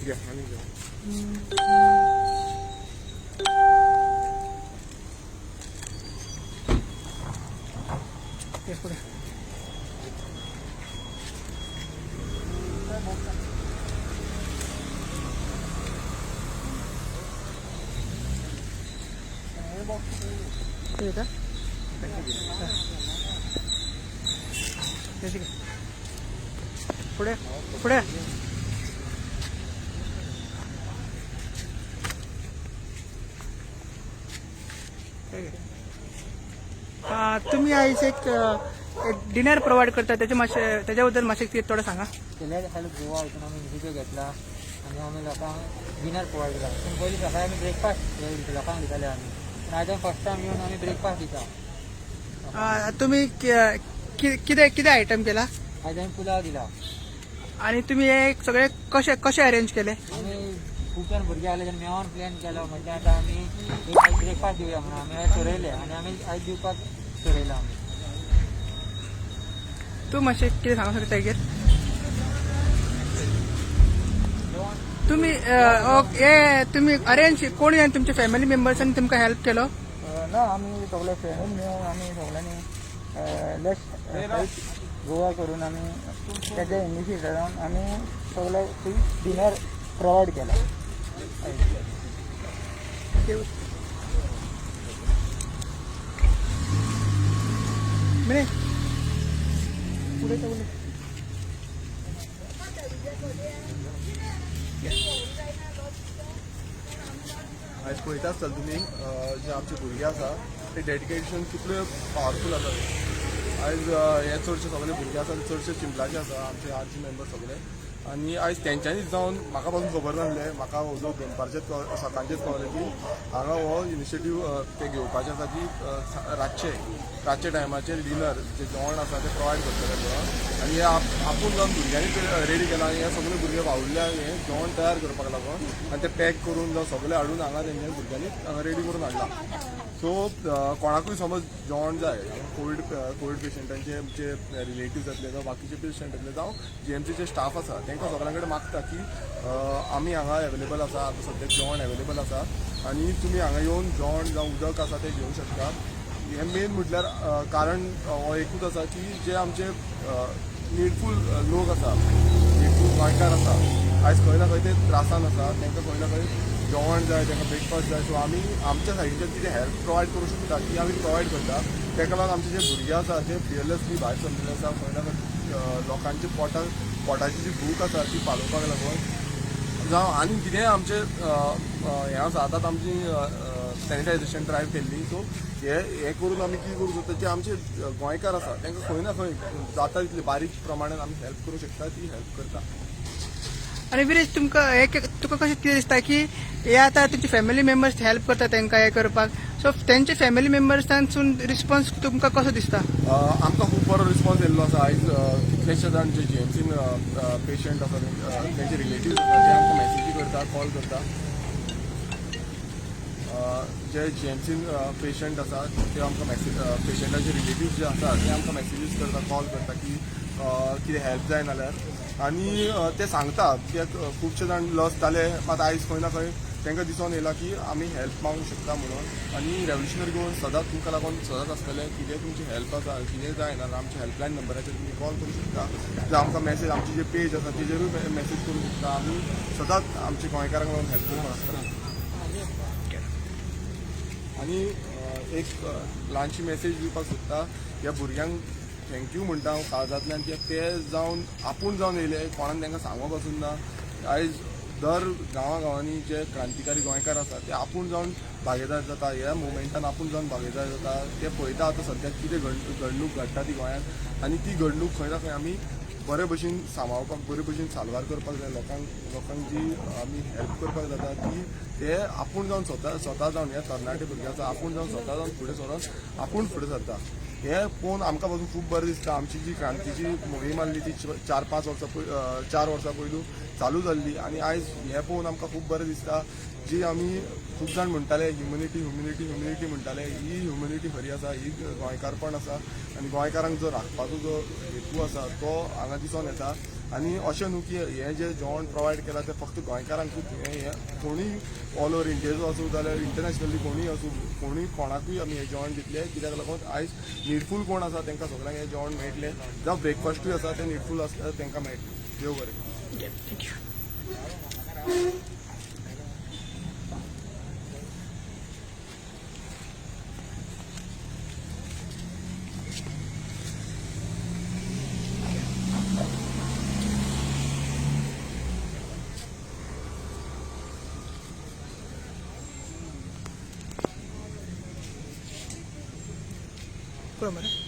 घे, आनी घे. ये पुढे. हे का? हे ठीक आहे. पुढे पुढे. ठीक आहे. तुम्ही आयज एक डिनर प्रोव्हाइड करता, त्याचे मातशें त्याच्या बद्दल मातशें कितें थोडें सांगा. लेट हेल्प गोवा हितून आमी इनिशिएटीव घेतला आनी आमी लोकांक डिनर प्रोवायड केला. पूण पयलीं सकाळी आमी ब्रेकफास्ट लोकांक दिताले आमी, पूण आयज फर्स्ट टायम येवन आमी ब्रेकफास्ट दिता. तुम्ही कितें कितें आयटम केला? आयज आमी पुलाव दिला. आणि तुम्ही हे सगळे कशे कशे अरेंज केले? आमी खूब जाण भुरगे आले तेन्ना मेळोन प्लॅन केलो, म्हणजे आतां आमी एक आयज ब्रेकफास्ट दिवया म्हणून आमी आयज ठरयलें आनी आमी आयज दिवपाक ठरयलां आमी. तूं मातशें कितें सांगूंक शकता हेजेर? तुम्ही हे तुम्ही अरेंज कोण तुमच्या फॅमिली मेंबर्सांनी तुमकां हेल्प केलो? ना, आमी सगळे फ्रेंडूच मेळून आमी सगळ्यांनी लेस हेल्प गोवा करून आमी तेच्या इनिशिएटिवान आमी सगळे डिनर प्रोवायड केला. मिने पुढे सगळे. आयज पळयता आसतले तुमी, जे आमचे भुरगे आसा ते डेडिकेशन कितले पावरफूल आसा ते. आयज हे चडशे सगळे भुरगे आसा ते चडशे चिंबलाचे आसा, आमचे आरजी मेंबर सगळे. आनी आयज तेंच्यांनीच जावन, म्हाका पासून खबर नासलें, म्हाका जो दनपारचेच सकाळचेच कळ्ळें की हांगा हो इनिशिएटीव ते घेवपाचे आसा की रातचे टायमाचेर डिनर जे जेवण आसा तें प्रोवायड करतले म्हणून. आनी हे आपूण जावन भुरग्यांनी ते रेडी केलां आनी हे सगळे भुरगे वावुरल्या हें जेवण तयार करपाक लागून आनी ते पॅक करून जावं सगळें हाडून हांगा तेंच्यांनी भुरग्यांनी हांगा रेडी करून हाडलां. सो कोणाकूय समज जेवण जाय, कोवीड पेशंटांचे जे रिलेटिव्स जातले जावं बाकीचे पेशंट जातले जावं जीएमसीचे स्टाफ आसा, तांकां सगळ्यां कडेन मागता की आमी हांगा एवेलेबल आसा, आतां सद्याक जेवण एवेलेबल आसा आनी तुमी हांगा येवन जेवण जावं उदक आसा तें घेवंक शकता. हें मेन म्हटल्यार कारण हो एकूच आसा की जे आमचे निडफूल लोक आसा, निडफूल गोंयकार आसा, आयज खंय ना खंय ते त्रासान आसा, तांकां खंय ना खंय जेवण जाय, तांकां ब्रेकफास्ट जाय. सो आमी आमच्या सायडीच्यान कितें हेल्प प्रोवायड करूं शकता ती आमी प्रोवायड करता. ताका लागून आमचे जे भुरगे आसा ते फियरलेसली भायर सरलेले आसा, खंय ना खंय लोकांच्या पोटाची जी भूक आसा ती पालोवपाक लागून जावं आनी कितेंय आमचें हें आसा. आतां आमची सॅनिटायझेशन ड्रायव्ह केल्ली. सो हे हे करून आमी कितें करूं शकता, जे आमचे गोंयकार आसा तांकां खंय ना खंय जाता तितले बारीक प्रमाणान आमी हेल्प करूं शकता, ती हेल्प करता. आणि विरेश, तुमकां हे तुका कशें कितें दिसता की हे आतां तुमचे फॅमिली मेंबर्स हेल्प करता तांकां हें करपाक, सो तेंचे फॅमिली मेंबर्सांसून रिस्पॉन्स तुमकां कसो दिसता? आमकां खूब बरो रिस्पॉन्स येयल्लो आसा. आयज कितलेशे जाण जे जीएमसीन पेशंट आसा, तेंचे रिलेटिव्स आसा, ते आमकां मॅसेजी करता, कॉल करता. जे जीएमसीन पेशंट आसा ते आमकां मॅसेज, पेशंटाचे रिलेटिव्स जे आसा ते आमकां मॅसेजीस करता, कॉल करता की कितें हेल्प जाय नाल्यार. आनी ते सांगता कित्याक खुबशे जाण लस जाले मात आयज खंय ना खंय तांकां दिसोन येयला की आमी हेल्प मागूंक शकता म्हणून. आनी रेव्होल्युशनरी गोवन सदांच तुमकां लागून सदांच आसतलें. कितेंय तुमची हेल्प आसा, कितेंय जाय नाल्यार आमच्या हेल्पलायन नंबराचेर तुमी कॉल करूं शकता, जावं आमकां मॅसेज, आमची जे पेज आसा तेजेरूय मॅसेज करूं शकता. आमी सदांच आमच्या गोंयकारांक लागून हेल्प करपाक आसता. आनी एक ल्हानशी मॅसेज दिवपाक सोदता ह्या भुरग्यांक, thank you म्हणटा हांव काळजांतल्यान, कित्याक ते जावन आपूण जावन येयले, कोणाक तांकां सांगप पासून ना. आयज दर गांवा गांवांनी जे क्रांतिकारी गोंयकार आसा ते आपूण जावन भागीदार जाता, ह्या मुवमेंटान आपूण जावन भागीदार जाता. ते पळयता आतां सद्याक कितें घडणूक घडटा ती गोंयांत आनी ती घडणूक खंय ना खंय आमी बरे भशेन सांबाळपाक, बरे भशेन साल्वार करपाक जाय. लोकांक जी आमी हेल्प करपाक जाता ती ते आपूण जावन स्वता स्वता जावन ह्या तरणाटे भुरग्यांचो आपूण जावन स्वता जावन फुडें सरोन आपूण फुडें सरता, हें पळोवन आमकां पासून खूब बरें दिसता. आमची जी क्रांतीची मोहीम आसली ती 4-5 वर्सां 4 वर्सां पयलू चालू जाल्ली आनी आयज हें पळोवन आमकां खूब बरें दिसता. जी आमी खूब जाण म्हणटाले ह्युमनिटी ह्युमनिटी ह्युमनिटी म्हणटाले. ही ह्युमनिटी खरी आसा, ही गोंयकारपण आसा आनी गोंयकारांक जो राखपाचो जो हेतू आसा तो हांगा दिसून येता. आनी अशें न्हू की हें जें जेवण प्रोवायड केलां तें फक्त गोंयकारांकूच, हें कोणूय ऑल ओवर इंडियेचो आसूं जाल्यार इंटरनॅशनली कोणूय आसूं, कोणूय कोणाकूय आमी हें जेवण दितले. कित्याक लागून आयज निडफूल कोण आसा तांकां सगळ्यांक हें जेवण मेळटलें, जावं ब्रेकफास्टूय आसा तें निडफूल आसल्यार तांकां मेळटलें. देव बरें करूं. Thank you. पुरो मरे.